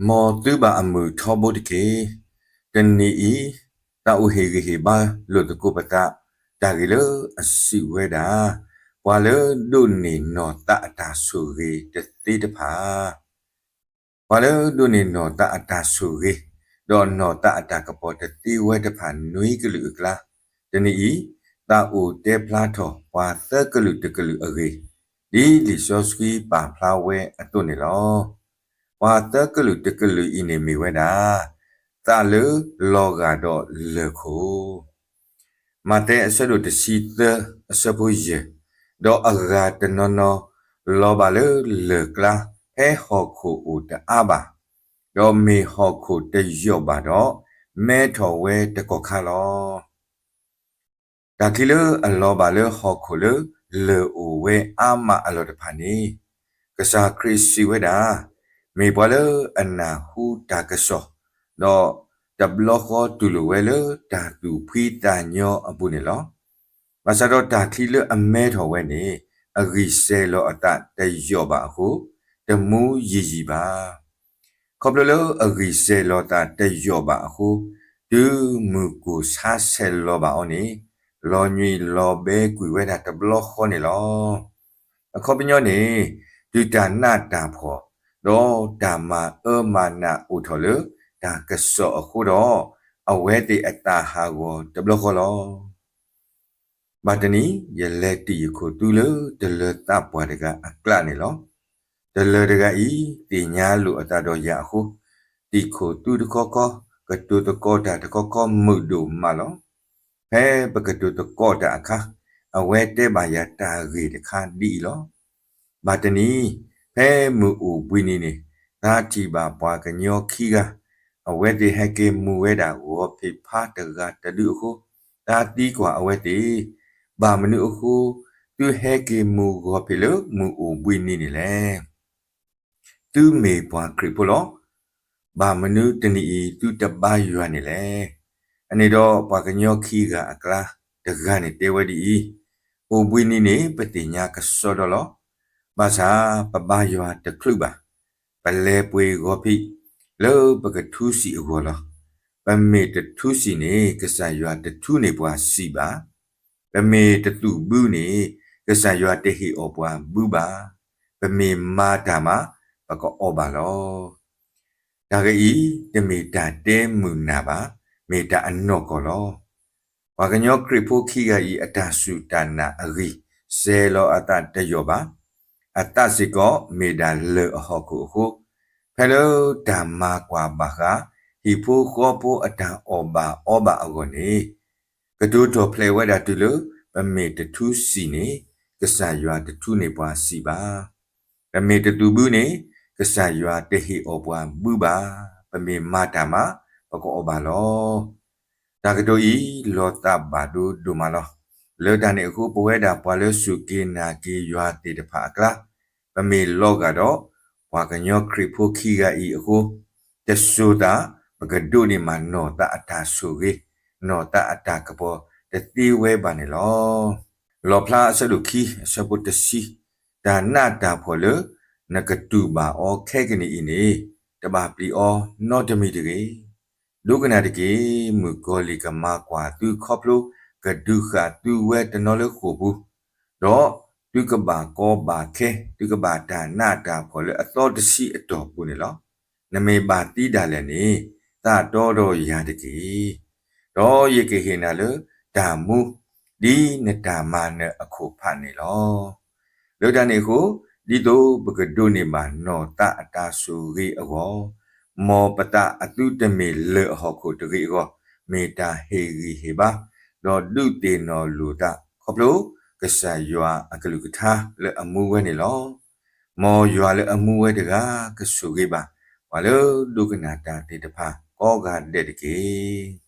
မ်သုဘၣ်အမုာ်ထီဘိတက့ၢ်. တနံၤအံၤ သးအိၣ်ဟ့ၣ်ဂံၢ်ဟ့ၣ်ဘါလိာ်သကိးပသး တၢ်ဂ့ၢ်လၢအစံးဝဲဒၣ်, ပှၤလၢဒိးန့ၢ်နီၢ်သးအတၢ်ဆိၣ်ဂ့ၤတသ့တဖၣ် ပှၤလၢဒိးန့ၢ်နီၢ်သးအတၢ်ဆိၣ်ဂ့ၤ, ဒီးနီၢ်သးအတၢ်ကပီၤတသ့ဝဲတဖၣ်နွံကလုာ်အကျါ, တနံၤအံၤ သးအိၣ်တဲဖျါထီၣ်ပှၤသၢကလုာ်တကလုာ်အဂ့ၢ်, ဒ်လံာ်စီဆှံပာ်ဖျါဝဲအသိးန့ၣ်လီၤ. ပှၤသၢကလုာ်တကလုာ်အံၤန့ၣ်မ့ၢ်ဝဲဒၣ်, သးလၢလီၤဂာ်ဒီးလၢၢ်ခိၣ် မးသဲအဆၢဒိၣ်တဆံသၢအဆၢဖိယဲၢ်, ဒီးအဂၤတနီၤနီၤ လီၤဘၣ်လၢလၢၢ်ကျါ ဖဲဟီၣ်ခိၣ်အိၣ်တအါဘၣ်, ဒီးမ့ၢ်ဟီၣ်ခိၣ်တယိာ်ဘၣ်ဒီး မဲထီၣ်ဝဲတကီၢ်ခါလီၤ. တၢ်ချံလၢအလီၤဘၣ်လၢဟီၣ်ခိၣ်လၢလၢၢ်အိၣ်ဝဲအါမးအလီၢ်တဖၣ်န့ၣ်, ကစၢ်ခရံာ်စံးဝဲဒၣ်, မ့ၢ်ပှၤလၢအနၢ်ဟူတၢ်ကစီၣ်, ဒီးတဘျီဃီတူၢ်လိာ်ဝဲလၢတၢ်သူၣ်ဖှံသးညီအပူၤန့ၣ်လီၤ. ဘၣ်ဆၣ်ဒီးတၢ်ချံလၢအမဲထီၣ်ဝဲန့ၣ်, အဂံၢ်စဲၤလီၤအသးတယိာ်ဘၣ်အဃိ, တမူယံာ်ယံာ်ဘၣ်. ခီဖျိလၢအဂံၢ်စဲၤလီၤသးတယိာ်ဘၣ်အဃိ, တုၤမုၢ်ကိၢ်ဆါဆဲးလီၤဘၣ်အီၤန့ၣ်, လီၤညွံးလီၤဘဲကွံာ်ဝဲဒၣ်တဘျီဃီန့ၣ်လီၤ. အခီပညီန့ၣ်, တုၤတၢ်နးတၢ်ဖှီၣ်, ဒီးတၢ်မၤအၢမၤနးအိၣ်ထီၣ်လၢတၢ်ကစီၣ်အဃိဒီး, အဝဲသ့ၣ်အသးဟးဂီၤတဘျီဃီလီၤ. ဘၣ်တနံၤ ယလဲၤတံာ်ယခိၣ်သူလၢတလၢၤသးပှၢ်တဂၤအကျးန့ၣ်လီၤ. တလၢၤတဂၤအံၤ သ့ၣ်ညါလိာ်အသးဒီးယၤအဃိ, တံာ်ခိၣ်သူတခီခီ, ကတိၤသကိးတၢ်တခီခီမုာ်ဒိၣ်မးလီၤ. ဖဲပကတိၤသကိးတၢ်အခါ, အဝဲတဲဘၣ်ယၤတၢ်ဂ့ၢ်တခါဒ်အံၤလီၤ. ဘၣ်တနံၤ, ဖဲမုၢ်အိၣ်ဘှံးနံၤန့ၣ်, သးထံၣ်ဘၣ်ပှၤကညီခံဂၤ, အဝဲသ့ၣ်ဟဲက့ၤမူၤဝဲဒၣ်ဂီၤဖံးဖါတဂၤတဒုအဃိ, သးသံကွၢ်အဝဲသ့ၣ်, ဘၣ်မနုၤအဃိ သုဟဲက့ၤမူၤဂီၤဖံးလၢမုၢ်အိၣ်ဘှံးနံၤန့ၣ်လဲၣ်. သုမ့ၢ်ပှၤခရံာ်ဖိလီၤ. ဘၣ်မနုၤတနံၤအံၤသုတဘါယွၤန့ၣ်လဲၣ်. အန့ၣ်ဒီးပှၤကညီခံဂၤအကျါတဂၤန့ၣ်တဲဝဲဒ်အံၤ, အိၣ်ဘှံးနံၤန့ၣ်ပသ့ၣ်ညါကစီဒီလီၤ. ဘၣ်ဆၣ်ပဘါယွၤတချုးဘၣ်. ပလဲၤပှ့ၤဂီၤဖံးလၢပကထူစံာ်အဂီၢ်လီၤ. ပမ့ၢ်တထူစံာ်န့ၣ် ကစၢ်ယွၤတထူန့ၢ်ပှၤစံာ်ဘၣ်. ပမ့ၢ်တသူၣ်ဘုန့ၣ် ကစၢ်ယွၤတဟ့ၣ်အီၣ်ပှၤဘုဘၣ်. ပမ့ၢ်မၤတၢ်မး ပကအီၣ်ဘၣ်လီၤ. တၢ်ဂ့ၢ်အံၤ တမ့ၢ်တၢ်တဲမုာ်နၢ်ဘၣ်, မ့ၢ်တၢ်အနီၢ်ကီၢ်လီၤ. ပှၤကညီခရံာ်ဖိခံဂၤအံၤ အတၢ်စူၢ်တၢ်နာ်အဂံၢ် စဲၤလီၤအသးတယိာ်ဘၣ်. အသးစ့ၢ်ကီးမ့ၢ်ဒၣ်လၢၢ်အဟီၣ်ခိၣ်အဃိ, ဖဲလၢတၢ်မၤကွၢ်ဘၣ်ဃး ဟံၣ်ဖိဃီဖိအတၢ်အီၣ်ဘၣ်အီဘၣ်အဂီၢ်န့ၣ်, ကတိၤထီၣ်ဖျဲးဝဲဒၣ်တုၤလၢ ပမ့ၢ်တထူစံာ်န့ၣ် ကစၢ်ယွၤတထူန့ၢ်ပှၤစံာ်ဘၣ်. ပမ့ၢ်တသူၣ်ဘုန့ၣ် ကစၢ်ယွၤတဟ့ၣ်အီၣ်ပှၤဘုဘၣ်. ပမ့ၢ်မၤတၢ်မး ပကအီၣ်ဘၣ်လီၤ. တၢ်ကတိၤအံၤ လီၤသးဘၣ်ဒိဒိၣ်မးလီၤ. လၢတၢ်န့ၣ်အဃိ ပဝဲဒၣ်ပှၤလၢစူၢ်က့ၤနာ်က့ၤယွၤသ့ၣ်တဖၣ်အကျါ, ပမ့ၢ်လီၤဂာ်ဒီး ပှၤကညီခရံာ်ဖိခံဂၤအံၤအဃိ, တစိၤသး ပကဒိးန့ၢ်မးနီၢ်သးအတၢ်ဆိၣ်ဂ့ၤ, နီၢ်သးအတၢ်ကပီၤတသ့ဝဲဘၣ်န့ၣ်လီၤ. လီၣ်ဖျါအဆၢဒိၣ်ခံ အဆၢဖိတဆံ, တၢ်နးတၢ်ဖှီၣ်လၢနကတူၢ်ဘၣ်အီၤခဲကနံၣ်အံၤန့ၣ်, တဘၣ်ပျံၤအီၤနီတမံၤတဂ့ၤ. ဒိကနၣ်တက့ၢ်. မုၣ်ကီၤလံၢ်ကမၤကွၢ်သုခီဖျိကဒုးဃာ်သုဝဲတနီၤလၢဃိာ်ပူၤ, ဒီးသုကဘၣ်ကီဘၣ်ခဲ, သုကဘၣ်တၢ်နးတၢ်ဖှီၣ်လၢအသီတဆံအတီၢ်ပူၤန့ၣ်လီၤ. နမ့ၢ်ဘၣ်သံဒၣ်လဲာ်န့ၣ်, သးတီဒီးယၤတက့ၢ်. ဒီးယကဟ့ၣ်နၤလၢတၢ်မူ, ဒ်နတၢ်မၤနၢၤအခိၣ်ဖးန့ၣ်လီၤ. လၢတၢ်န့ၣ်အဃိ, ဒ်သိးပကဒိးန့ၢ်ဘၣ်နီၢ်သးအတၢ်ဆိၣ်ဂ့ၤအဂီၢ်, မ်ပသးအသုတမ့ၢ်လၢၢ်အဟီၣ်ခိၣ်တဂ့ၤအဂီၢ်, မ့ၢ်တၢ်ဟ့ၣ်ဂံၢ်ဟ့ၣ်ဘါ, ဒီးဒုးသ့ၣ်နီၣ်လိာ်သး ခီဖျိကစၢ်ယွၤအကလုၢ်ကထါလၢအမူဝဲန့ၣ်လီၤ. မ်ယွၤလၢအမူဝဲတဂၤကဆိၣ်ဂ့ၤဘၣ် ပှၤလၢဒိကနၣ်တၢ်သ့ၣ်တဖၣ်ကိးဂၤဒဲးတက့ၢ်.